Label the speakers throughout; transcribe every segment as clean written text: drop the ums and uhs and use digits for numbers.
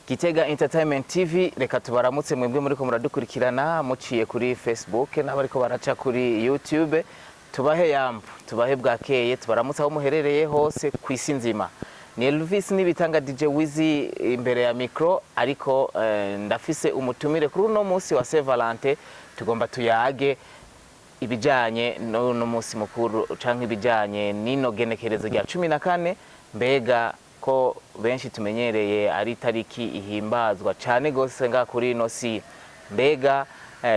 Speaker 1: Gitega Entertainment TV, reka tubaramutse mwebwe muriko muradukurikirana muciye kuri Facebook n'abariko baraca kuri YouTube. Tubahe yambu, tubahe bwakeye, tubaramutse aho muherereye hose ku isi nzima. Ni Elvis Nibitanga, DJ Wizi imbere ya micro, ariko ndafise umutumire kuri uno munsi wa Saint Valentin. Tugomba tuyage ibijanye n'uno munsi mukuru canke ibijanye n'ino genekerezo rya 14. Mbega ko benshi tumenyereye ari itariki ihimbazwa cane gose nga kuri ino si, mbega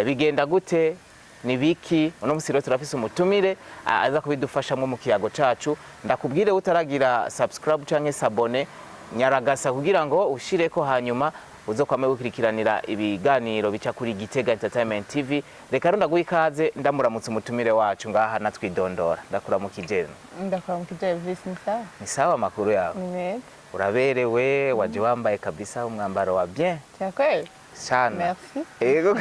Speaker 1: bigenda gute? Ni biki? Uno munsi rero turafise umutumire aza kubidufashamwo mu kiyago cacu. Ndakubwire, utaragira subscribe canke s'abonner, nyaragasa kugira ngo ushireko, hanyuma uzokwame gukurikiranira ibiganiro bica kuri Gitega Entertainment TV. Reka rero ndaguha ikaze, ndamuramutse umutumire wacu ngaha natwidondora. Ndakuramukije.
Speaker 2: Ndakuramukije Elvis, ni sawa?
Speaker 1: Ni sawa, amakuru yawe?
Speaker 2: Ni meza.
Speaker 1: Uraberewe, waje wambaye kabisa umwambaro wa bien.
Speaker 2: Cya kweli.
Speaker 1: Sana.
Speaker 2: Merci.
Speaker 1: Ego,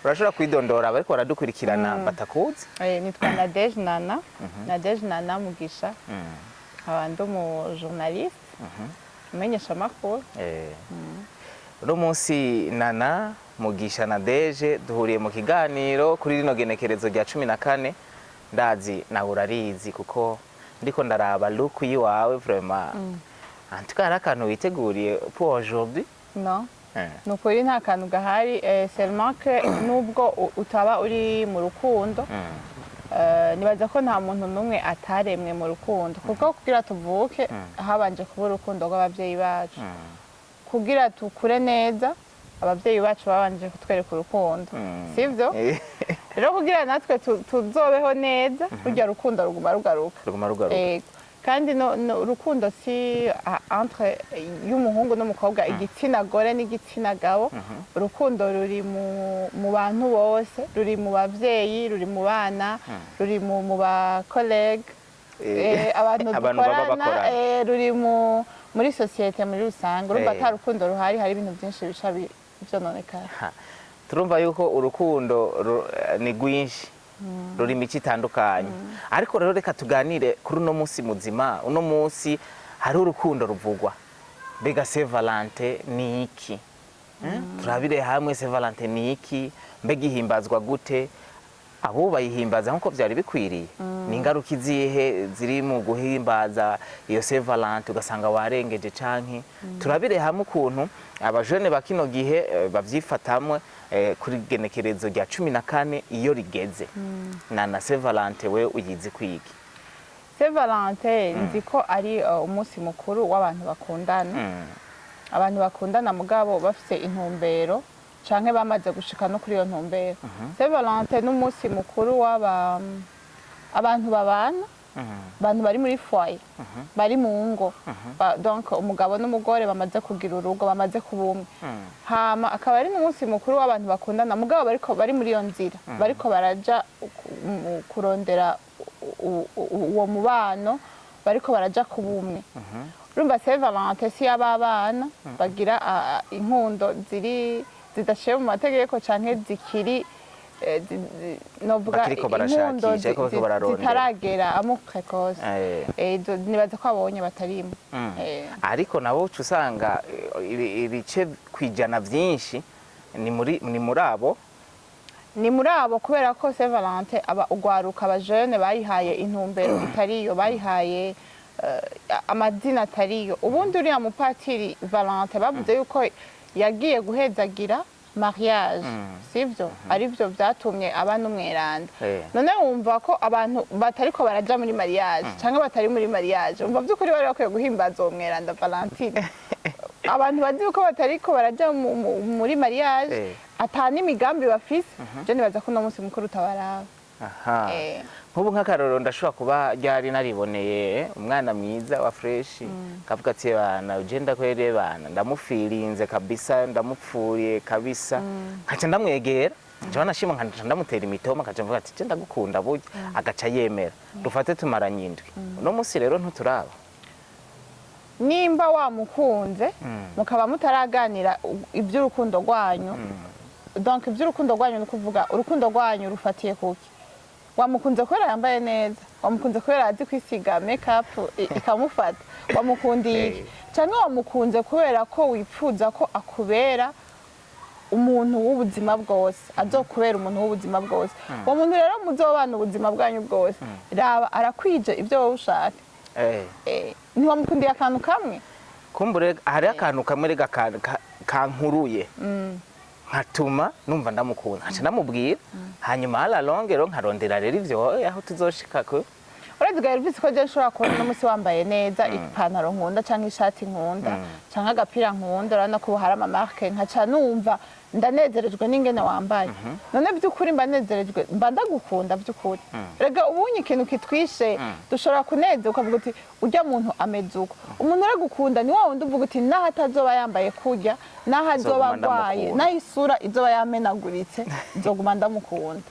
Speaker 1: urashobora kwidondora bariko baradukurikirana batakuzi?
Speaker 2: Nitwa Nadege Nana, Nadege Nana Mugisha, nkaba ndi umu journaliste, umenyesha amakuru.
Speaker 1: Uno munsi Nana Mugisha Nadege duhuriye mu kiganiro kuri rino genekerezo rya 14. Ndazi nawe urarizi, kuko ndiko ndaraba look yiwawe, vraiment, en tout cas hari akantu witeguriye pour aujourd'hui?
Speaker 2: No, ni ukuri nta kantu gahari, seulement que nubwo utaba uri mu rukundo, nibaza ko nta muntu n'umwe ataremwe mu rukundo, kuko kugira tuvuke habanje kuba urukundo rw'ababyeyi bacu. Kugira tukure neza, ababyeyi bacu babanje kutwereka urukundo, sivyo? Rero kugira natwe tuzobeho neza, rurya rukundo ruguma rugaruka.
Speaker 1: Ruguma rugaruka.
Speaker 2: Ego. Kandi no, urukundo si entre y'umuhungu n'umukobwa, igitsina gore n'igitsina gabo. Urukundo ruri mu bantu bose, ruri mu bavyeyi, ruri mu bana, ruri mu ba collègues, abantu
Speaker 1: abantu baba
Speaker 2: dukorana,
Speaker 1: bakorana.
Speaker 2: Ruri muri société muri rusange. Urumva, ata rukundo ruhari, hari ibintu byinshi bica vyononekara.
Speaker 1: Ha. Turumva yuko urukundo ni rwinshi, ruri imico itandukanye. Ariko rero reka tuganire kuri uno munsi muzima. Uno munsi hari urukundo ruvugwa. Mbega Saint Valentin ni iki? Turabire hamwe, Saint Valentin ni iki? Mbega ihimbazwa gute? Abo bayihimbaza nk'uko byari bikwiriye? Ni ingaruka izihe ziri mu guhimbaza iyo Saint Valentin, ugasanga warengeje? Canke turabire hamwe ukuntu abajene ba kino gihe bavyifatamwe kuri genekerezo rya 14 iyo rigeze. Na Saint Valentin we uyizi kwiki?
Speaker 2: Saint Valentin nzi ko ari umunsi mukuru w'abantu bakundana, abantu bakundana mugabo bafise intumbero canke bamaze gushika no kuri iyo ntumbero. Saint Valentin n'umunsi mukuru w'aba abantu babana, abantu bari muri foyer, bari mu ngo. Donc umugabo n'umugore bamaze kugira urugo, bamaze kuba umwe. Hama akaba ari n'umunsi mukuru w'abantu bakundana mugabo bariko bari muri iyo nzira, bariko baraja kurondera uwo mubano, bariko baraja kuba umwe. Urumva, Saint Valentin si y'ababana bagira inkundo ziri zidaciye mu mategeko canke zikiri novuga
Speaker 1: Bakiriko barashakisha,
Speaker 2: inkundo
Speaker 1: ariko bariko bararondera.
Speaker 2: zitaragera, amour précoce. Izo nibaza ko abonye batarimo.
Speaker 1: Ariko nabo uca usanga ibice kwijana vyinshi ni muri abo.
Speaker 2: Ni muri abo, kubera ko Saint Valentin aba ugwaruka, abajene bayihaye intumbero itariyo, bayihaye amazina atariyo. Ubundi uriya mupatiri Valentin bavuze yuko yagiye guhezagira mariage, sivyo? Arivyo vyatumye aba n'umweranda. None wumva ko abantu batariko baraja muri mariage canke batari muri mariage, wumva vy'ukuri bari bakwiye guhimbaza uwo mweranda Valentine? Abantu bazi yuko batariko baraja muri mariage, ata n'imigambi bafise, je nibaza ko uno munsi mukuru utabaraba.
Speaker 1: Nk'ubu nk'akarorero, ndashobora kuba ryari nariboneye umwana mwiza wa fresh, kavuga ati: "Bana, uje ndakwere bana, ndamufirinze kabisa, ndamupfuriye kabisa." Nkaca ndamwegera, nca nashima, nkaca ndamutera imitoma, nkaca mvuga ati: "Je ndagukunda burya." Agaca yemera. Dufate tumaranye indwi. Uno munsi rero ntuturaba.
Speaker 2: Nimba wamukunze mukaba mutaraganira iby'urukundo rwanyu, donc iby'urukundo rwanyu ni ukuvuga urukundo rwanyu rufatiye kuki? Wamukunze kubera yambaye neza? Wamukunze kubera azi kwisiga makeup ikamufata? Wamukundiye iki? Canke wamukunze kubera ko wipfuza ko akubera umuntu w'ubuzima bwose, azokubera umuntu w'ubuzima bwose? Uwo muntu rero muzobana ubuzima bwanyu bwose, raba arakwije ibyo wowe ushaka. Ntiwamukundiye akantu kamwe.
Speaker 1: Kumbure hariho akantu kamwe rega kankuruye, nkatuma numva ndamukunda, nkaca ndamubwira, hanyuma à la longue rero nkarondera rero ivyo aho tuzoshika ku
Speaker 2: Urazi ga Elvis, ko je nshobora kubona uno musi wambaye neza, ipantaro nkunda canke ishati nkunda canke agapira nkunda, urabona ko ubu hari ama marques, nkaca numva ndanezerejwe n'ingene wambaye. None by'ukuri mba nezerejwe, mba ndagukunda by'ukuri? Rega ubunye ikintu kitwishe, dushobora kunezerwa ukavuga uti urya muntu ameze uko. Umuntu uragukunda ni wa wundi uvuga uti naho atazoba yambaye kurya, naho azoba
Speaker 1: Nzoguma
Speaker 2: agwaye,
Speaker 1: ndamukunda.
Speaker 2: naho isura izoba yamenaguritse, nzoguma ndamukunda.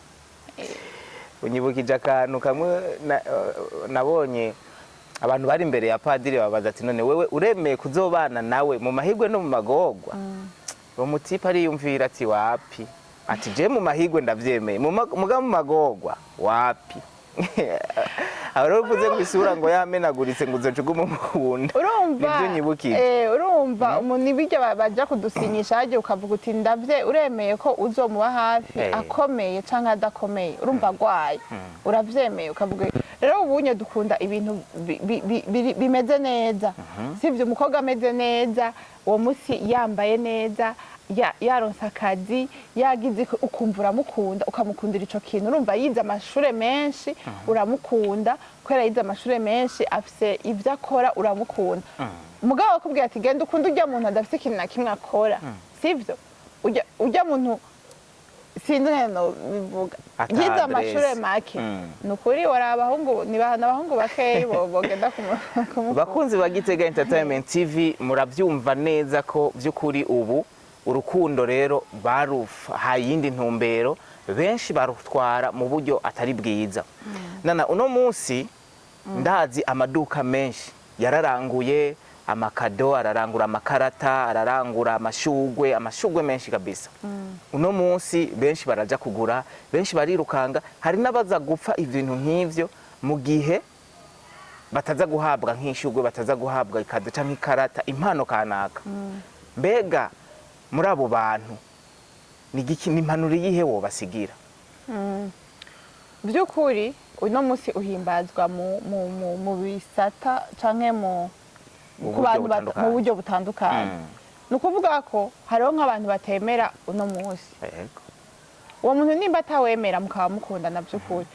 Speaker 1: Unyibukije akantu kamwe nabonye abantu bari imbere ya padiri, babaza ati: "None wewe uremeye kuzobana nawe mu mahigwe no mu magorwa?" Uwo mu type ariyumvira ati: "Wapi," ati: "Je mu mahigwe ndavyemeye, muga mu magorwa wapi." Aho rero uvuze ngo isura ngo yamenaguritse, ngo uzoca uguma umukunda.
Speaker 2: Urumva?
Speaker 1: Nibyo nyibukije.
Speaker 2: Urumva umuntu ibirya baja kudusinyisha hagiye, ukavuga uti ndavye, uremeye ko uzomuba hafi akomeye canke adakomeye, urumva agwaye, uravyemeye, ukavuga. Rero ubunye dukunda ibintu bimeze neza, sivyo? Umukobwa ameze neza uwo musi, yambaye neza, yaronse akazi, yagize ukumva uramukunda, ukamukundira ico kintu. Urumva yize amashure menshi, uramukunda kubera yize amashure menshi, afise ivyo akora, uramukunda. Mugabo akubwira ati genda ukunde urya muntu adafise ikintu na kimwe akora, sivyo? Urya muntu, sinzi ngene nobivuga,
Speaker 1: Ata
Speaker 2: yize
Speaker 1: adresse.
Speaker 2: amashure make. Ni ukuri wari abahungu, ni abahungu bakeyi bogenda kumukunda.
Speaker 1: Bakunzi ba Gitega Entertainment TV, muravyumva neza ko vy'ukuri ubu urukundo rero baruhaye iyindi ntumbero, benshi barutwara mu buryo atari bwiza. Nana, uno munsi ndazi amaduka menshi yararanguye ama cadeaux, ararangura amakarata, ararangura amashugwe, amashugwe menshi kabisa. Uno munsi benshi baraja kugura, benshi barirukanga, hari n'abaza gupfa ibintu nk'ivyo mu gihe bataza guhabwa nk'ishugwe, bataza guhabwa i cadeau canke ikarata, impano kanaka. Mbega muri abo bantu ni igiki, ni impanuro iyihe wobasigira?
Speaker 2: By'ukuri uno munsi uhimbazwa mu bisata canke mu
Speaker 1: Mu
Speaker 2: ku
Speaker 1: buryo
Speaker 2: bantu
Speaker 1: butandukanye.
Speaker 2: Mu buryo butandukanye. Ni ukuvuga ko hariho nk'abantu batemera uno munsi. Uwo muntu nimba atawemera mukaba mukundana by'ukuri,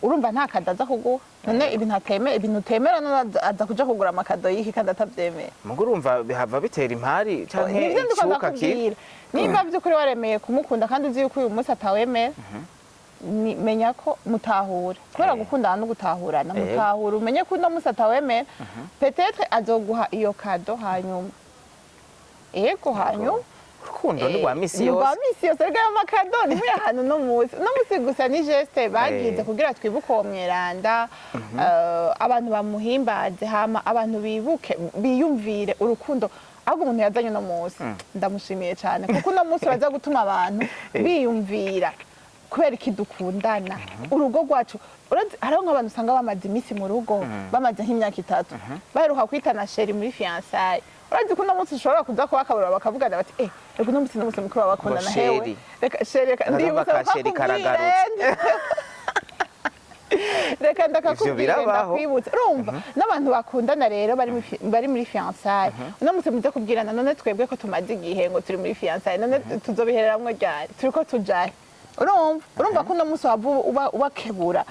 Speaker 2: urumva nta cadeau aza kuguha. None ibintu atemera, ibintu utemera, none aza kuja kugura ama cadeaux y'iki kandi atavyemera?
Speaker 1: Mugo urumva bihava bitera impari canke
Speaker 2: Nivyo ndiko
Speaker 1: icuka kibi.
Speaker 2: ndakubwira. Nimba by'ukuri waremeye kumukunda kandi uzi yuko uyu munsi atawemera, menya ko mutahura, kubera gukundana no gutahurana. Mutahura, umenye ko uno munsi atawemera, peut-être azoguha iyo cadeau hanyuma, ego, hanyuma.
Speaker 1: Urukundo ni rwa misi
Speaker 2: Ni rwa
Speaker 1: yose.
Speaker 2: misi yose. Rero ayo ma cadeaux ni ahantu uno munsi, uno munsi gusa ni geste bagize kugira twibuke uwo mweranda, abantu bamuhimbaze, hama abantu bibuke, biyumvire urukundo. Ahubwo umuntu yazanye uno munsi ndamushimiye cyane, kuko uno munsi uraza gutuma abantu biyumvira kubera iki dukundana, urugo rwacu. Hariho nk'abantu usanga bamaze iminsi mu rugo, bamaze nk'imyaka 3, baheruka kwitana chéri muri fiançailles. Urazi ko uno munsi ushobora kuza kubakabura, bakavugana bati: "Eh, reka uno munsi n'umunsi mukuru w'abakundana."
Speaker 1: Ngo
Speaker 2: Hewe,
Speaker 1: chéri.
Speaker 2: Reka chéri, reka
Speaker 1: Akarumva
Speaker 2: ndibutsa
Speaker 1: ka chéri
Speaker 2: kukakubwira.
Speaker 1: karagarutse.
Speaker 2: Reka ndakakubwira,
Speaker 1: Ivyo birabaho.
Speaker 2: ndakwibutsa. Urumva n'abantu bakundana rero bari muri fiançailles, uno munsi muze kubwirana: "None twebwe ko tumaze igihe ngo turi muri fiançailles, none tuzobihereramwo ryari? Turiko tujahe?" Urumva ko uno munsi waba ubakebura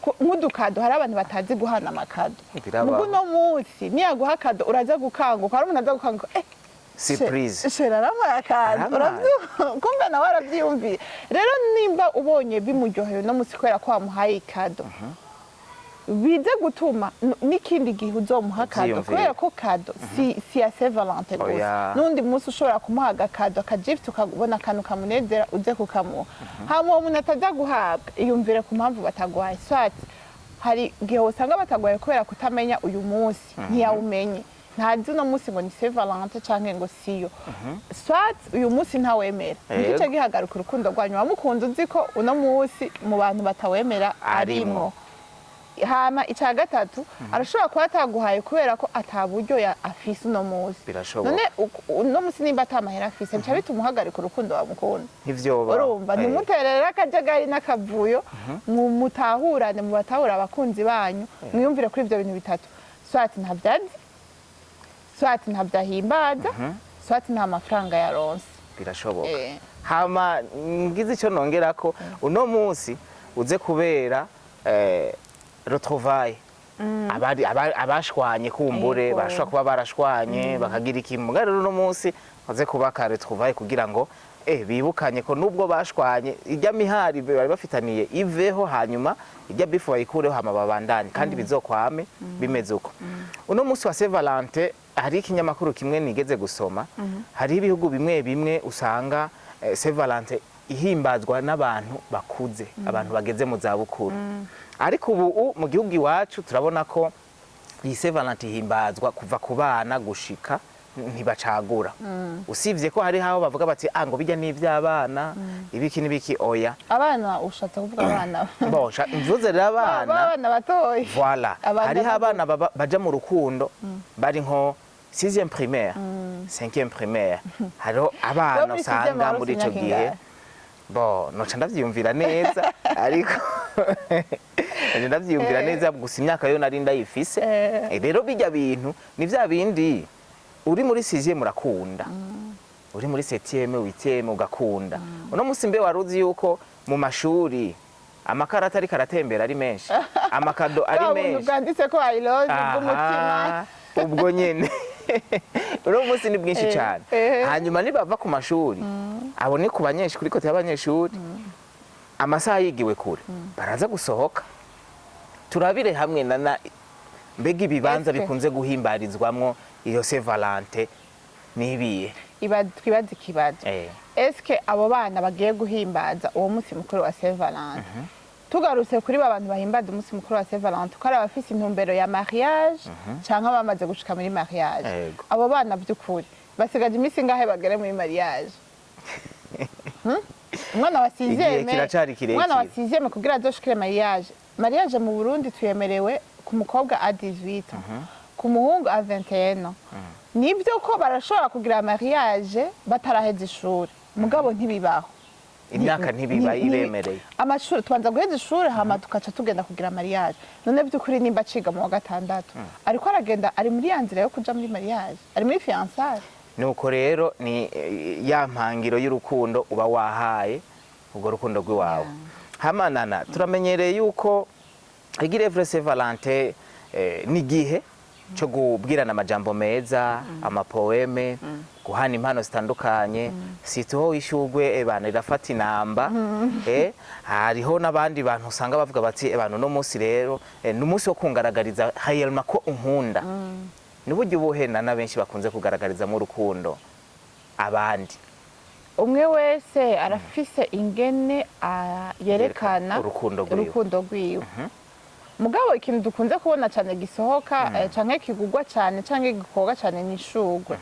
Speaker 2: nk'udu cadeaux. Hari abantu batazi guhana ama cadeaux.
Speaker 1: Birabaho.
Speaker 2: Mugo uno munsi niyaguha cadeau, uraza gukanguka, hari umuntu aza gukanguka: "Eh,
Speaker 1: Surprise.
Speaker 2: Chéri arampaye akantu."
Speaker 1: Arampaye.
Speaker 2: Uravyumva, kumbe nawe aravyiyumviye. Rero nimba ubonye bimuryoheye uno munsi kubera ko wamuhaye i cadeau, bize gutuma n'ikindi gihe uzomuha cadeau.
Speaker 1: Uvyiyumvire.
Speaker 2: Kubera ko cadeau si ya Saint Valentin gusa.
Speaker 1: Oya.
Speaker 2: N'undi munsi ushobora kumuha aga cadeau, aka gift, ukabona akantu kamunezera, uze kukamuha. Hama uwo muntu ataza guhabwa, iyumvire ku mpamvu bataguhaye. Soit hari igihe usanga bataguhaye kubera kutamenya uyu munsi, ntiyawumenye. Ntazi uno munsi ngo ni Saint Valentin canke ngo siyo. Soit uyu munsi ntawemera, nico gihagarika urukundo rwanyu. Wamukunze uzi ko uno munsi mu bantu batawemera
Speaker 1: arimwo.
Speaker 2: Arimwo. Hama icya gatatu, arashobora kuba ataguhaye kubera ko ata buryo afise uno munsi.
Speaker 1: Birashoboka.
Speaker 2: None uno munsi nimba atamahera afise, bica bituma uhagarika urukundo wamukunda?
Speaker 1: Ntivyoba.
Speaker 2: Urumva, ntimuterere akajagari n'akavuyo, mutahurane, mubatahura abakunzi banyu, mwiyumvire kuri ibyo bintu bitatu: soit ntabyo azi, soit ntabyo ahimbaza, soit nta mafaranga yaronse.
Speaker 1: Birashoboka.
Speaker 2: Eh.
Speaker 1: Hama ngize icyo nongerako, uno munsi uze kubera retrouvaille abari abashwanye kumbure, bashobora kuba barashwanye bakagira iki. Muga rero uno munsi baze kuba ka retrouvaille kugira ngo bibukanye ko nubwo bashwanye, ijya mihari bari bafitaniye iveho, hanyuma ijya bifu bayikureho, hama babandanye kandi bizokwame bimeze uko. Uno munsi wa Saint Valentin, hari ikinyamakuru kimwe nigeze gusoma, hari ibihugu bimwe bimwe usanga Saint Valentin ihimbazwa n'abantu bakuze, abantu bageze mu zabukuru. Ariko ubu mu gihugu iwacu turabona ko iyi Saint Valentin ihimbazwa kuva ku bana gushika, ntibacagura, usibye ko hari aho bavuga bati: "Ah, ngo bijya n'iby'abana, ibiki n'ibiki." Oya.
Speaker 2: Abana, ushatse kuvuga abana?
Speaker 1: Bon, mvuze rero abana.
Speaker 2: Abana batoyi.
Speaker 1: Voilà.
Speaker 2: Abana
Speaker 1: hariho
Speaker 2: bato.
Speaker 1: Abana baja mu rukundo bari nko 6e primaire, 5e primaire. Hariho abana
Speaker 2: muri sixième
Speaker 1: usanga
Speaker 2: wari
Speaker 1: muri
Speaker 2: ufise
Speaker 1: ico
Speaker 2: imyaka
Speaker 1: gihe.
Speaker 2: ingahe?
Speaker 1: Bon, noca ndavyiyumvira neza, ariko noca ndavyiyumvira neza gusa imyaka yo nari ndayifise. Rero bijya bintu ni vya bindi, uri muri 6e urakunda, uri muri 7e, 8e ugakunda. Uno musi mbe wari uzi yuko mu mashuri amakarata ariko aratembera ari menshi, ama cadeaux ari
Speaker 2: Bwa buntu
Speaker 1: menshi
Speaker 2: bwanditse ko "I love you" bw'umutima.
Speaker 1: Aha, ubwo nyene uno munsi ni bwinshi cyane. Hanyuma nibava ku mashuri, abo ni ku banyeshuri, kuri côté y'abanyeshuri, amasaha yigiwe kure, baraza gusohoka. Turabire hamwe na mbega ibibanza
Speaker 2: Eske.
Speaker 1: bikunze guhimbarizwamwo iyo Saint Valentin nibiye?
Speaker 2: Twibaze ikibazo. Eske abo bana bagiye guhimbaza uwo munsi mukuru wa Saint Valentin, tugarutse kuri ba bantu bahimbaza umunsi mukuru wa Saint Valentin, ko ari abafise intumbero ya mariage canke abamaze gushika muri mariage, abo bana by'ukuri basigaje iminsi ingahe bagere muri mariage? Umwana wa
Speaker 1: Igihe
Speaker 2: sixième,
Speaker 1: kiracari kirekire.
Speaker 2: umwana wa sixième kugira azoshikire mariage, mariage mu Burundi tuyemerewe ku mukobwa a 18 ans, ku muhungu a 21 ans. Nibyo ko barashobora kugira mariage bataraheza ishuri, mugabo ntibibaho.
Speaker 1: Imyaka ntibiba ibemereye.
Speaker 2: Amashuri, tubanza guheza ishuri, hama tukaca tugenda kugira mariage. None by'ukuri nimba aciga mu wa gatandatu, ariko aragenda, ari muri ya nzira yo kuja muri mariage, ari muri fiançailles.
Speaker 1: Nuko rero ni ya mpangiro y'urukundo uba wahaye urwo rukundo rw'iwawe. Hamanana turamenyereye yuko igirevre Saint Valentin ni igihe cyo kubwirana amajambo meza, ama poèmes, guhana impano zitandukanye, situho ishugwe ebana rirafata inamba. Hariho n'abandi bantu usanga bavuga bati: "Ebana, uno munsi rero ni umunsi wo kungaragariza réellement ko unkunda." Ni uburyo ubuhe na benshi bakunze kugaragarizamo urukundo abandi?
Speaker 2: Umwe wese arafise ingene yerekana
Speaker 1: urukundo rwiwe.
Speaker 2: Urukundo rwiwe. Mugabo ikintu dukunze kubona cyane gisohoka, canke kigugwa cyane canke gikorwa cyane, ni ishurwe.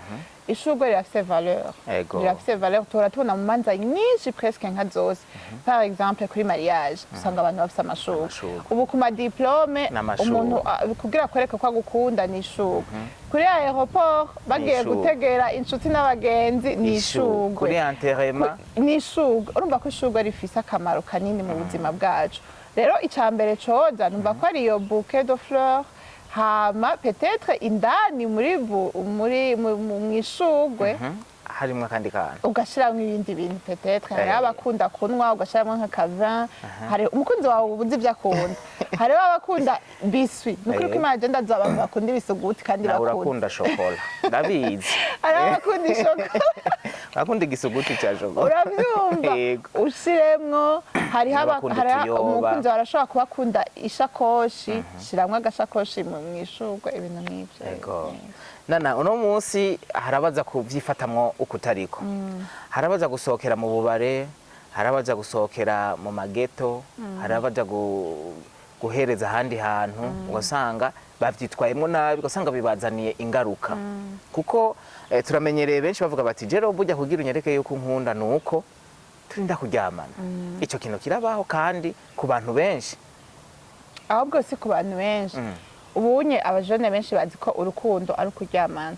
Speaker 2: Ishurwe rirafise valeur. Rirafise valeur. Tuhora tubona mu manza nyinshi, presque nka zose. Par exemple kuri mariage usanga abantu bafise amashurwe.
Speaker 1: Amashurwe.
Speaker 2: Ubu ku ma diplômes
Speaker 1: N'amashurwe.
Speaker 2: umuntu kugira akwereke ko agukunda ni ishurwe. Kuri aéroport bagiye
Speaker 1: Ishurwe.
Speaker 2: gutegera inshuti n'abagenzi ni ishurwe.
Speaker 1: Kuri enterrement.
Speaker 2: Ni ishurwe. Urumva ko ishurwe rifise akamaro kanini mu buzima bwacu. Rero icya mbere coza numva ko ari iyo bouquet de fleurs, hama peut-être indani muri muri mu ishurwe
Speaker 1: Harimwo akandi kantu.
Speaker 2: ugashiramwo ibindi bintu. Peut-être hariho abakunda kunywa, ugashiramwo nk'aka vin. Hari umukunzi wawe uba uzi ibyo akunda. Hariho abakunda biscuits, ni ukuri ko Imana agenda azi abantu bakunda ibisuguti kandi
Speaker 1: Nawe
Speaker 2: bakunda.
Speaker 1: urakunda shokora, ndabizi.
Speaker 2: Hariho abakunda ishokora.
Speaker 1: Urakunda igisuguti cya shokora.
Speaker 2: Urabyumva?
Speaker 1: Yego.
Speaker 2: Ushiremwo hariho
Speaker 1: N'abakunda
Speaker 2: hariho
Speaker 1: utuyoba.
Speaker 2: umukunzi wawe arashobora kuba akunda ishakoshi, shiramwo agashakoshi mu ishurwe, ibintu nk'ibyo.
Speaker 1: Yego. Nana, uno munsi harabaza kubyifatamwo ukutariko, harabaza gusohokera mu bubare, harabaza gusohokera mu mageto, harabaza Guhereza ahandi hantu, ugasanga bavyitwayemo nabi, ugasanga bibazaniye ingaruka, kuko turamenyereye benshi bavuga bati: "Jero burya kugira unyereke yuko unkunda nuko turinda kuryamana." Ico kintu kirabaho kandi ku bantu benshi.
Speaker 2: Ahubwo si ku bantu benshi. Ubunye abajene benshi bazi ko urukundo ari ukuryamana.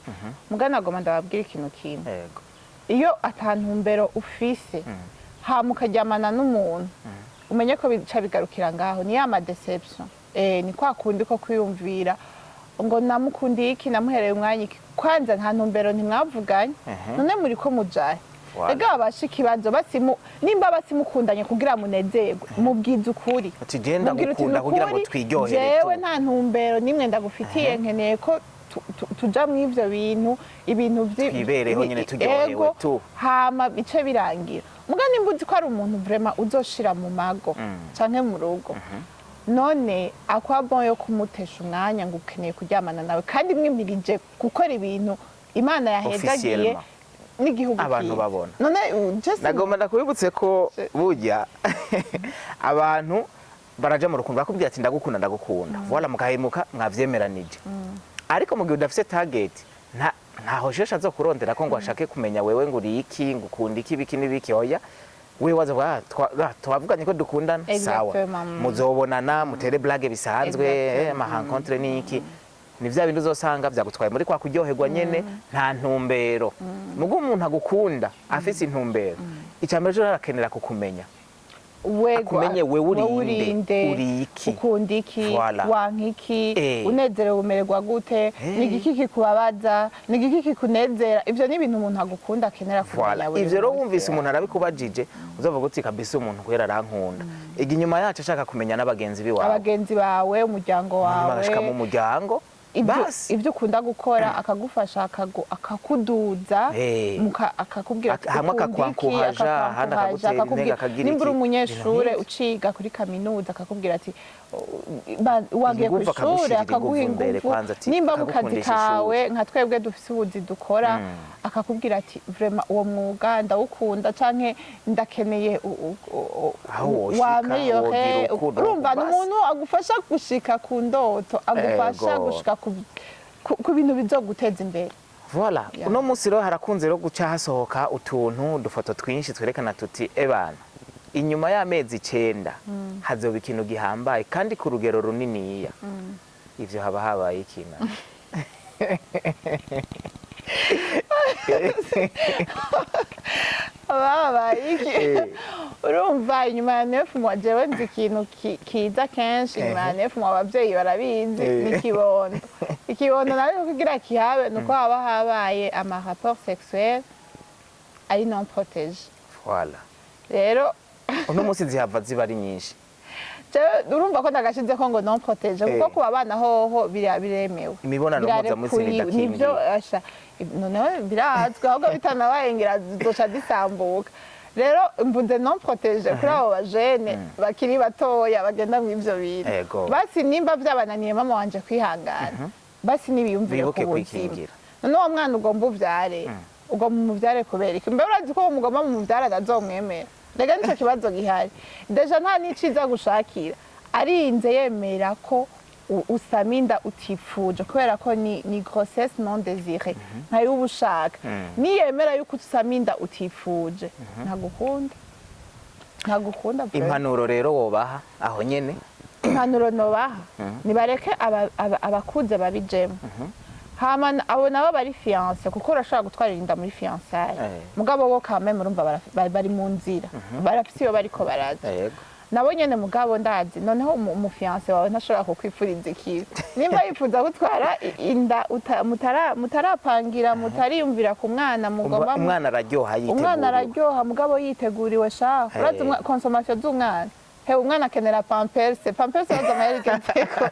Speaker 2: Mugana agoma ndababwira ikintu kimwe: iyo atantumbero ufise, hama ukaryamana n'umuntu, umenye ko bica bigarukira ngaho. Ni ya ma déception, ni kwa kundi ko kwiyumvira ngo namukundiye iki, namuhereye umwanya iki. Kwanza nta ntumbero, ntimwavuganye. None muri ko mujahe? Ega babasha ikibazo basimu, nimba basimukundanye kugira munezerwe, mubwize ukuri.
Speaker 1: Ati: "Genda
Speaker 2: Mubwira uti,
Speaker 1: gukunda kugira ngo
Speaker 2: "Nukuri,
Speaker 1: twiryohere
Speaker 2: jewe
Speaker 1: tu."
Speaker 2: nta ntumbero nimwe ndagufitiye, nkeneye ko tuja mu ivyo bintu, ibintu
Speaker 1: Twibereho nyene turyohewe
Speaker 2: ego,
Speaker 1: tu.
Speaker 2: Hama bice birangira. Muga nimba uzi ko ari umuntu vraiment uzoshira mu mago canke mu rugo, none à quoi bon yo kumutesha umwanya ngo ukeneye kuryamana nawe, kandi mwimirije gukora ibintu Imana yahezagiye
Speaker 1: Officiellement.
Speaker 2: n'igihugu
Speaker 1: Abantu
Speaker 2: kizi.
Speaker 1: babona.
Speaker 2: None just
Speaker 1: Nagomba ndakubibutse ko burya abantu baraja mu rukundo, bakubwira ati: "Ndagukunda, ndagukunda." Voilà, mukahemuka mwavyemeranije. Ariko mu gihe udafise target, nta ntaho shesha azokurondera ko ngo ashake kumenya wewe ngo uri iki, ngo ukunda iki, biki n'ibiki. Oya, wewe waza uvuga, "Ah, twavuganye ko dukundana, sawa."
Speaker 2: Exactement.
Speaker 1: Muzobonana, mutere blague bisanzwe, ama rencontre n'iki, ni vya bindi uzosanga vyagutwaye muri kwa kuryoherwa nyene, nta ntumbero. Mugo umuntu agukunda afise intumbero, icya mbere cyo arakenera kukumenya.
Speaker 2: Wego,
Speaker 1: Akumenye wewe
Speaker 2: wewe
Speaker 1: uri nde, uri iki.
Speaker 2: Ukunda iki,
Speaker 1: Voilà.
Speaker 2: wanka iki, unezerewe umererwa gute, ni igiki kikubabaza, ni igiki kikunezera. Ivyo ni ibintu umuntu agukunda akenera kumenya
Speaker 1: Voilà.
Speaker 2: buri
Speaker 1: Ivyo rero
Speaker 2: munsi.
Speaker 1: wumvise umuntu arabikubajije, uzavuga uti: "Kabisa umuntu kubera arankunda." Igi inyuma yacu ashaka kumenya n'abagenzi biwawe,
Speaker 2: abagenzi bawe, umuryango
Speaker 1: hanyuma
Speaker 2: wawe,
Speaker 1: agashika mu muryango, basi.
Speaker 2: Ibyo ukunda gukora, akagufasha, akakuduza, akakubwira ati,
Speaker 1: Hamwe
Speaker 2: "Ukunda iki?"
Speaker 1: akakwankuhaja, ahandi
Speaker 2: Akakwankuhaja,
Speaker 1: akagutera intege,
Speaker 2: akakubwira
Speaker 1: akagira
Speaker 2: nimba uri
Speaker 1: iki.
Speaker 2: umunyeshure
Speaker 1: Ibintu nk'ivyo.
Speaker 2: uciga kuri kaminuza, akakubwira ati wagiye ku
Speaker 1: Inguvu,
Speaker 2: ishure,
Speaker 1: akagushirira
Speaker 2: akaguha
Speaker 1: inguvu mbere
Speaker 2: inguvu.
Speaker 1: kwanza, ati,
Speaker 2: Nimba mu kazi
Speaker 1: akagukundisha
Speaker 2: kawe,
Speaker 1: ishuri.
Speaker 2: nka twebwe dufise ubuzi dukora, akakubwira ati: "Vraiment uwo mwuga ndawukunda," canke "Ndakeneye
Speaker 1: Aho woshika,
Speaker 2: w'améliorer."
Speaker 1: wogira uku,
Speaker 2: Urumva, ni
Speaker 1: basi.
Speaker 2: umuntu agufasha gushika ku ndoto, agufasha gushika ku bintu bizoguteza imbere.
Speaker 1: Voilà.
Speaker 2: Yeah.
Speaker 1: Uno munsi rero harakunze rero guca hasohoka utuntu, udufoto twinshi twerekana tuti: "Ebana, inyuma y'amezi 9 hazoba ikintu gihambaye kandi ku rugero runiniya." Ivyo haba habaye ikina?
Speaker 2: Babaye iki? Urumva, inyuma ya 9 mois, jewe nzi ikintu kiza kenshi inyuma ya 9 mois, abavyeyi barabizi, ni ikibondo. Ikibondo nawe kugira kihabe nuko haba habaye ama rapport sexuel ari non protégé.
Speaker 1: Voilà.
Speaker 2: Rero
Speaker 1: Uno munsi zihava ziba ari nyinshi.
Speaker 2: Jewe urumva ko ndagashizeko ngo non protégé, kuko ku babana hoho biremewe.
Speaker 1: Imibonano mpuzabitsina
Speaker 2: Birarekuye,
Speaker 1: idakingiye.
Speaker 2: Nivyo asha, noneho birazwi, ahubwo bitanabaye ngira zizoca zisambuka. Rero mvuze non protégé kuri abo bajene bakiri batoya bagenda mu ivyo bintu. Basi nimba vyabananiye, mama wanje, kwihangana, basi nibiyumvire
Speaker 1: Bibuke
Speaker 2: ku buzima.
Speaker 1: kwikingira.
Speaker 2: None uwo mwana ugomba uvyare, ugomba umuvyare kubera iki? Mbe urazi ko uwo mugomba mumuvyare atazomwemera? Rega nico kibazo gihari. Déjà nta n'iciza gushakira, arinze yemera ko usama inda utifuje, kubera ko ni grossesse non désirée, ntayo uba ushaka. Niyemera yuko usama inda utifuje, ntagukunda, ntagukunda vraiment.
Speaker 1: Impanuro rero wobaha aho nyene?
Speaker 2: Impanuro nobaha, nibareke abakuze babijemo, hama abo nabo bari fiancé, kuko urashobora gutwarira inda muri fiançailles. Mugabo bo kame murumva bari mu nzira, barafise iyo bariko baraja. Nabo nyene, mugabo ndazi noneho umu fiancé wawe ntashobora kukwifuriza ikibi. Nimba yifuza gutwara inda mutarapangira, mutariyumvira ku mwana mugomba
Speaker 1: Umwana araryoha yiteguriwe.
Speaker 2: Umwana araryoha mugabo yiteguriwe sha. Urazi consommation z'umwana, he, umwana akenera Pampers, Pampers baza amahera igezeko,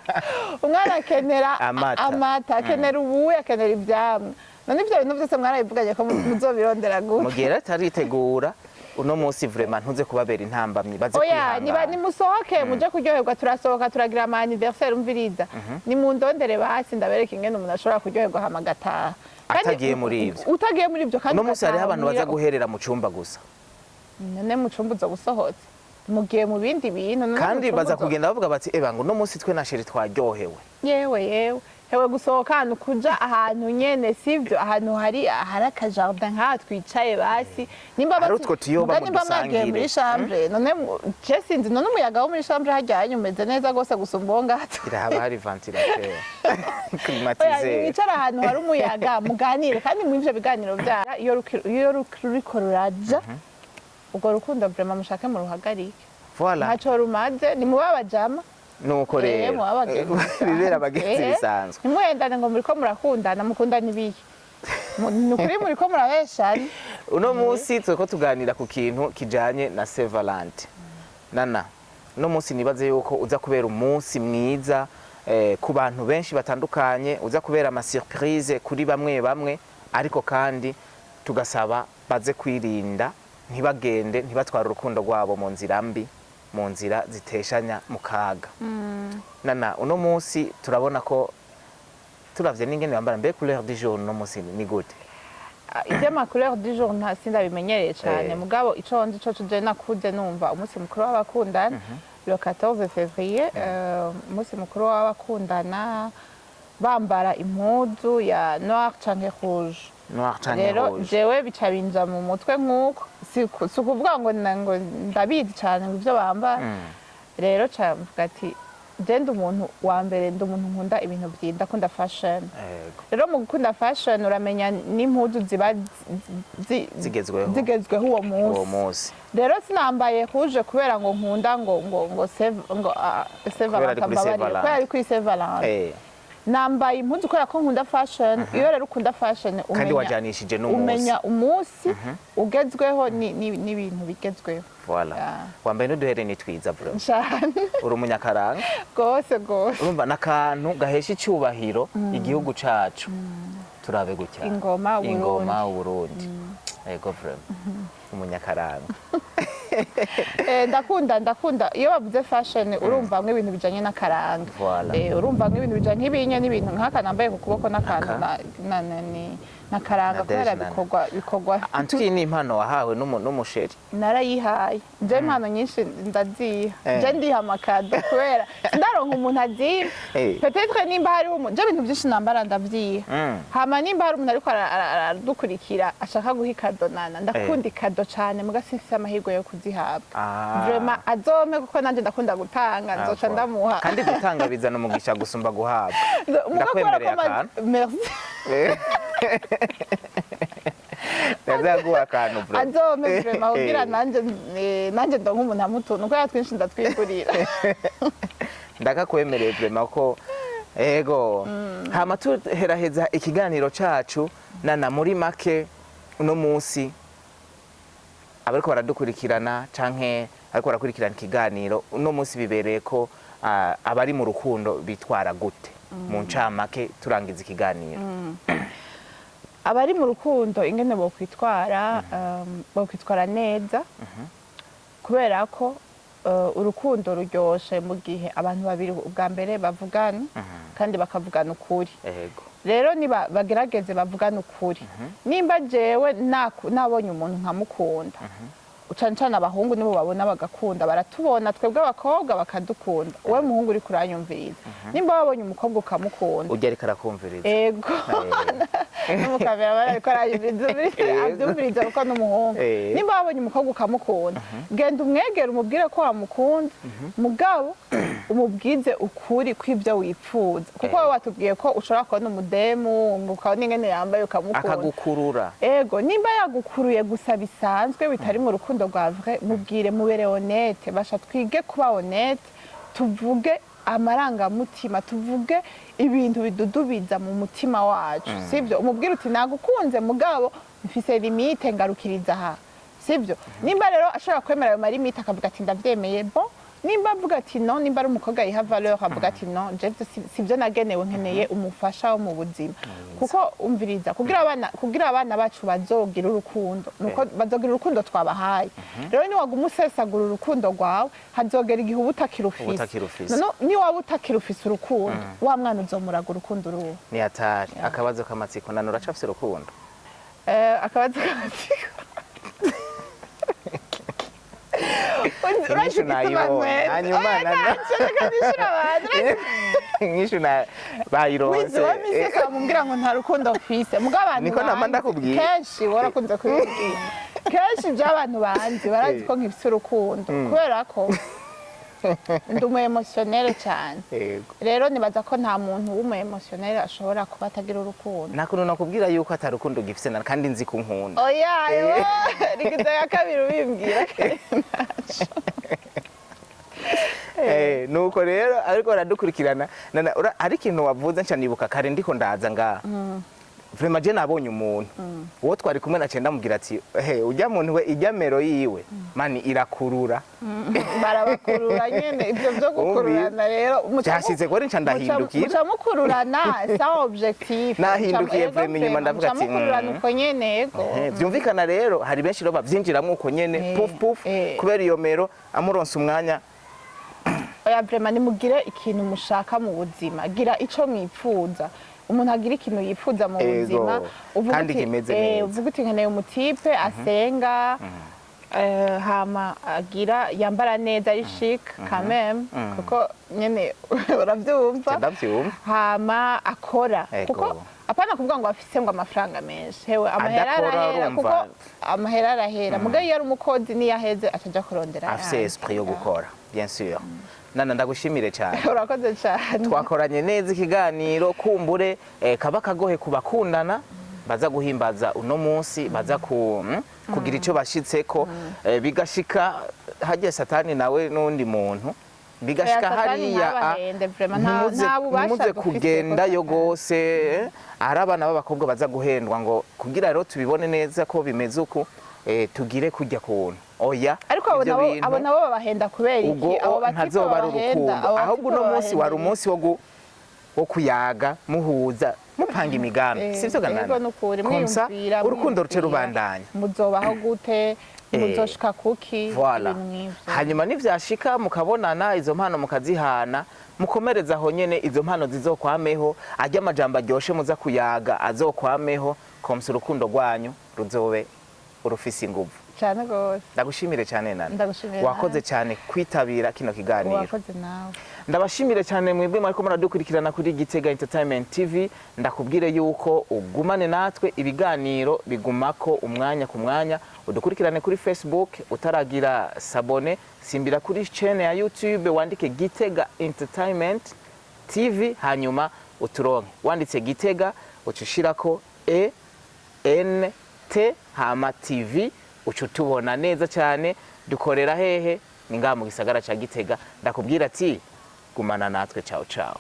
Speaker 2: umwana akenera
Speaker 1: Amata.
Speaker 2: Amata, akenera ubuyi, akenera ivyamwa. None ivyo bintu vyose mwarabivuganye ko muzobirondera
Speaker 1: Mu
Speaker 2: gute?
Speaker 1: gihe rero ataritegura uno munsi, vraiment ntuze kubabera intambamyi, baze
Speaker 2: Oya, niba
Speaker 1: kwihangana.
Speaker 2: Nimusohoke muje kuryoherwa, turasohoka turagira ama anniversaire. Umviriza, nimundondere basi ndabereka ingene umuntu ashobora kuryoherwa hama agataha.
Speaker 1: Atagiye muri ivyo.
Speaker 2: Utagiye muri ivyo kandi
Speaker 1: Uno munsi hariho
Speaker 2: ugataha
Speaker 1: abantu baza
Speaker 2: muhira.
Speaker 1: guherera mu cumba gusa.
Speaker 2: None mu cumba uzoba usohotse? Mugiye mu bindi bintu none
Speaker 1: Kandi baza
Speaker 2: mucunguzo-
Speaker 1: kugenda bavuga bati: "Eba, ngo uno munsi twe na chéri twaryohewe."
Speaker 2: Yewe yewe, hewe, gusohoka ahantu, kuja ahantu nyene, sivyo, ahantu hari akajardin nk'aha twicaye, basi nimba
Speaker 1: Hari utwo tuyoba
Speaker 2: muga nimba mwagiye
Speaker 1: mudusangire.
Speaker 2: muri chambre, none je sinzi, none umuyaga wo muri chambre harya umeze neza gose gusumba uwo ngaha.
Speaker 1: Haba hari ventilateur
Speaker 2: Oya,
Speaker 1: climatiseur.
Speaker 2: Mwicara ahantu hari umuyaga, muganire, kandi muri ivyo biganiro vya iyo ruriko ruraja, urwo rukundo vraiment mushake muruhagarike.
Speaker 1: Voilà.
Speaker 2: Ntaco rumaze, ni muba abajama.
Speaker 1: Nuko rero
Speaker 2: muba abagenzi.
Speaker 1: Bibera abagenzi bisanzwe.
Speaker 2: Ntimuhendane ngo muriko murakundana, mukundana ibihe? Ni ukuri muriko murabeshana.
Speaker 1: Uno munsi turiko tuganira ku kintu kijanye na Saint Valentin. Nana, uno munsi nibaze yuko uza kubera umunsi mwiza ku bantu benshi batandukanye, uza kubera ama surprise kuri bamwe bamwe, ariko kandi tugasaba baze kwirinda, ntibagende, ntibatware urukundo rwabo mu nzira mbi, mu nzira ziteshanya mu kaga. Nana, uno munsi turabona ko turavye n'ingene bambara, mbe couleur du jour uno munsi ni gute?
Speaker 2: Ivy'ama couleur du jour nta sindabimenyereye cane. Mugabo ico nzi co je nakuze numva umunsi mukuru w'abakundana le 14 février, umunsi mukuru w'abakundana bambara impuzu ya noir canke rouge.
Speaker 1: Noir canke
Speaker 2: Rero
Speaker 1: rouge.
Speaker 2: jewe bica binja mu mutwe nk'uko si ukuvuga ngo ndabizi cane ngo ivyo bambara. Rero ca mvuga ati je ndi umuntu wa mbere, ndi umuntu nkunda ibintu vyiza, ndakunda fashion. Rero mu gukunda fashion uramenya n'impuzu ziba
Speaker 1: Zigezweho.
Speaker 2: zigezweho uwo munsi.
Speaker 1: Uwo munsi.
Speaker 2: Rero sinambaye rouge kubera ngo nkunda ngo ngo Saint
Speaker 1: Kubera ari
Speaker 2: Valentin,
Speaker 1: kuri Saint
Speaker 2: mbabarire,
Speaker 1: Valentin.
Speaker 2: kubera ari kuri Saint Valentin. Nambaye impuzu kubera ko nkunda fashion. Iyo rero ukunda fashion
Speaker 1: Kandi
Speaker 2: umenya
Speaker 1: wajanishije n'umunsi.
Speaker 2: umenya umunsi ugezweho n'ibintu bigezweho.
Speaker 1: Voilà.
Speaker 2: Yeah.
Speaker 1: Wambaye n'uduhereni twiza bro.
Speaker 2: Cane.
Speaker 1: Uri umunyakaranga.
Speaker 2: Gose gose.
Speaker 1: Urumva n'akantu gahesha icyubahiro igihugu cacu. Turabe gutya.
Speaker 2: Ingoma Uburundi.
Speaker 1: Ingoma Uburundi. Ego, vraiment. Umunyakaranga.
Speaker 2: Ndakunda iyo bavuze fashion, urumva nk'ibintu bijanye n'akaranga.
Speaker 1: Voilà.
Speaker 2: Urumva nk'ibintu bijanye nk'ibinye n'ibintu nk'aka nambaye ku kuboko n'akantu
Speaker 1: Aka.
Speaker 2: n'akaranga
Speaker 1: Na
Speaker 2: kubera
Speaker 1: Dejnana.
Speaker 2: bikorwa.
Speaker 1: Antuki ni impano wahawe n'umuchéri.
Speaker 2: Narayihaye je, impano nyinshi ndaziha. Je ndiha amacadeaux kubera ndaronka umuntu aziha. Peut-être nimba hariho umuntu, je ibintu byinshi nambara ndavyiha. Hama nimba hari umuntu ariko aradukurikira ashaka guha icadeau Nana, ndakunda icadeau cane, muga simfise amahirwe yo kuzihabwa. Vraiment azome, kuko nanje ndakunda gutanga, nzoca ndamuha.
Speaker 1: Kandi gutanga bizana umugisha gusumba guhabwa.
Speaker 2: Muga kubera
Speaker 1: Ndakwemereye
Speaker 2: ko
Speaker 1: akantu.
Speaker 2: Merci.
Speaker 1: Ndazaguha akantu bro.
Speaker 2: Azome vraiment kugira nanje ndonke umuntu amutuntu, kubera twinshi ndatwigurira.
Speaker 1: Ndakakwemereye vraiment ko ego. Hama tuheraheza ikiganiro cacu, Nana, muri make uno munsi abariko baradukurikirana canke ariko barakurikirana ikiganiro uno munsi, bibereye ko abari mu rukundo bitwara gute mu ncamake, turangiza ikiganiro?
Speaker 2: Abari mu rukundo ingene bokwitwara, bokwitwara neza, kubera ko urukundo ruryoshe mu gihe abantu babiri ubwa mbere bavugana kandi bakavugana ukuri. Rero niba bagerageze bavugana ukuri. Nimba jewe nabonye umuntu nkamukunda, cane cane abahungu nibo babona bagakunda, baratubona twebwe abakobwa bakadukunda. Wowe muhungu uriko uranyumviriza, nimba wabonye umukobwa ukamukunda,
Speaker 1: Urya ariko arakumviriza.
Speaker 2: Ego, n'umukamera ariko arayumviriza, abyumviriza kuko n'umuhungu. Nimba wabonye umukobwa ukamukunda, genda umwegere, umubwire ko wamukunda, mugabo umubwize ukuri kw'ibyo wipfuza, kuko wowe watubwiye ko ushobora kubona umudemu ukabona ingene yambaye ukamukunda.
Speaker 1: Akagukurura.
Speaker 2: Ego, nimba yagukuruye gusa bisanzwe bitari mu rukundo rwa vrai, mubwire, mubere honnête. Basha twige kuba honnête, tuvuge amarangamutima, tuvuge ibintu bidudubiza mu mutima wacu, sibyo? Umubwire uti: "Nagukunze, mugabo mfise limite, ngarukiriza aha," sibyo? Nimba rero ashobora kwemera ayo malimites akavuga ati: "Ndavyemeye," bon. Nimba avuga ati non, nimba ari umukobwa yiha valeur avuga ati: "Non, je sivyo nagenewe, nkeneye umufasha wo mu buzima," kuko umviriza, kugira abana bacu bazogira urukundo nuko bazogira urukundo twabahaye. Rero niwaguma usesagura urukundo rwawe, hazogera igihe uba utakirufise.
Speaker 1: Uba utakirufise.
Speaker 2: None niwaba utakirufise urukundo, wa mwana uzomuraga urukundo uruwo?
Speaker 1: Ni hatari. Akabazo k'amatsiko, Nana, uracafise urukundo?
Speaker 2: Akabazo k'amatsiko.
Speaker 1: Inyishu nayibonye. Hanyuma
Speaker 2: ntacyo, reka nishyure abantu.
Speaker 1: Inyishu na bayironse.
Speaker 2: Wizi wa misi kamubwira ngo nta rukundo mfise, muga abantu
Speaker 1: Niko nama
Speaker 2: banzi,
Speaker 1: ndakubwiye.
Speaker 2: Kenshi warakunze kubibwira kenshi, ibyo abantu banzi barazi ko nkifise urukundo, kubera ko ndi umu émotionnel cyane. Rero nibaza ko nta muntu w'umu émotionnel ashobora kuba atagira urukundo.
Speaker 1: Nta kuntu nakubwira yuko atari urukundo gifise kandi nzi ko unkunda.
Speaker 2: Oya, rigize ya kabiri ubimbwira, kandi ntaco.
Speaker 1: Nuko rero ariko baradukurikirana. Hari ikintu wavuze nca nibuka kare ndiko ndaza ngaha. Vraiment je nabonye umuntu uwo twari kumwe, naciye ndamubwira ati: "He, ujya muntu we, ijya mero yiwe mani irakurura."
Speaker 2: Barabakurura nyene, ivyo vyo gukururana rero
Speaker 1: Byashize kuri nca ndahindukira.
Speaker 2: Muca mukururana sans objectif.
Speaker 1: Nahindukiye vraiment inyuma ndavuga
Speaker 2: Muca
Speaker 1: ati,
Speaker 2: mukururana uko nyene, yego.
Speaker 1: Vyumvikana rero hari benshi rero bavyinjiramwo uko nyene, puf puf, kubera iyo mero amuronse umwanya.
Speaker 2: Oya, vraiment nimugire ikintu mushaka mu buzima, gira ico mwipfuza. Umuntu agira ikintu yipfuza mu buzima, uvuga
Speaker 1: Kandi kimeze neza.
Speaker 2: Uvuga uti: "Nkeneye umu type asenga, hama agira yambara neza, ari chic quand même," kuko nyene uravyumva.
Speaker 1: Ndavyumva.
Speaker 2: Hama akora, kuko apana kuvuga ngo afise ngo amafaranga menshi, hewe, amahera
Speaker 1: Adakora,
Speaker 2: arahera.
Speaker 1: urumva.
Speaker 2: Kuko amahera arahera, mugabo iyo ari umukozi niyo aheze ataja kurondera
Speaker 1: Afise
Speaker 2: ayandi.
Speaker 1: esprit yo gukora, bien sûr. Nana, ndagushimire cyane.
Speaker 2: Urakoze cyane.
Speaker 1: Twakoranye neza ikiganiro, kumbure kaba kagohe ku bakundana baza guhimbaza uno munsi, baza kugira icyo bashitseko, bigashika hagiye satani nawe n'undi muntu bigashika
Speaker 2: Oya, Satani
Speaker 1: hariya
Speaker 2: ntabahende, vraiment, nta bubasha
Speaker 1: ntimuze
Speaker 2: dufise
Speaker 1: kugendayo
Speaker 2: ko
Speaker 1: gose, ari abana b'abakobwa baza guhendwa ngo kugira rero tubibone neza ko bimeze uku, tugire kujya kuntu oya.
Speaker 2: Ariko abo
Speaker 1: ivyo
Speaker 2: nabo
Speaker 1: bintu
Speaker 2: abo nabo babahenda kubera iki?
Speaker 1: Ubwo
Speaker 2: Abo ba type
Speaker 1: ntazoba ari
Speaker 2: babahenda,
Speaker 1: urukundo.
Speaker 2: abo
Speaker 1: Ahubwo
Speaker 2: ba type
Speaker 1: uno munsi wari
Speaker 2: babahenda.
Speaker 1: umunsi wo kuyaga, muhuza, mupanga imigambi, sivyo?
Speaker 2: Yego.
Speaker 1: Ganana
Speaker 2: Nukuri
Speaker 1: comme ça
Speaker 2: mwiyumvira,
Speaker 1: urukundo ruce
Speaker 2: mwiyumvira.
Speaker 1: rubandanya.
Speaker 2: Muzobaho gute? Muzoshika kuki?
Speaker 1: Voilà.
Speaker 2: Ibintu nk'ivyo.
Speaker 1: Hanyuma nivyashika mukabonana, izo mpano mukazihana, mukomereza aho nyene, izo mpano zizokwameho, arya amajambo aryoshe muza kuyaga azokwameho, comme ça urukundo rwanyu ruzobe urufise inguvu.
Speaker 2: Cyane gose.
Speaker 1: Ndagushimire cyane, Nana.
Speaker 2: Ndagushimiye
Speaker 1: Wakoze
Speaker 2: nawe.
Speaker 1: cyane kwitabira kino kiganiro.
Speaker 2: Wakoze nawe.
Speaker 1: Ndabashimire cyane mwebwe mwariko muradukurikirana kuri Gitega Entertainment TV. Ndakubwire yuko ugumane natwe, ibiganiro bigumako umwanya ku mwanya. Udukurikirane kuri Facebook, utaragira s'abonner, simbira kuri chaîne ya YouTube, wandike Gitega Entertainment TV, hanyuma uturonke. Wanditse Gitega, uca ushirako E N T hama TV, uca utubona neza cyane. Dukorera hehe? Ni ngaha mu gisagara ca Gitega. Ndakubwira ati gumana natwe. Ciao ciao.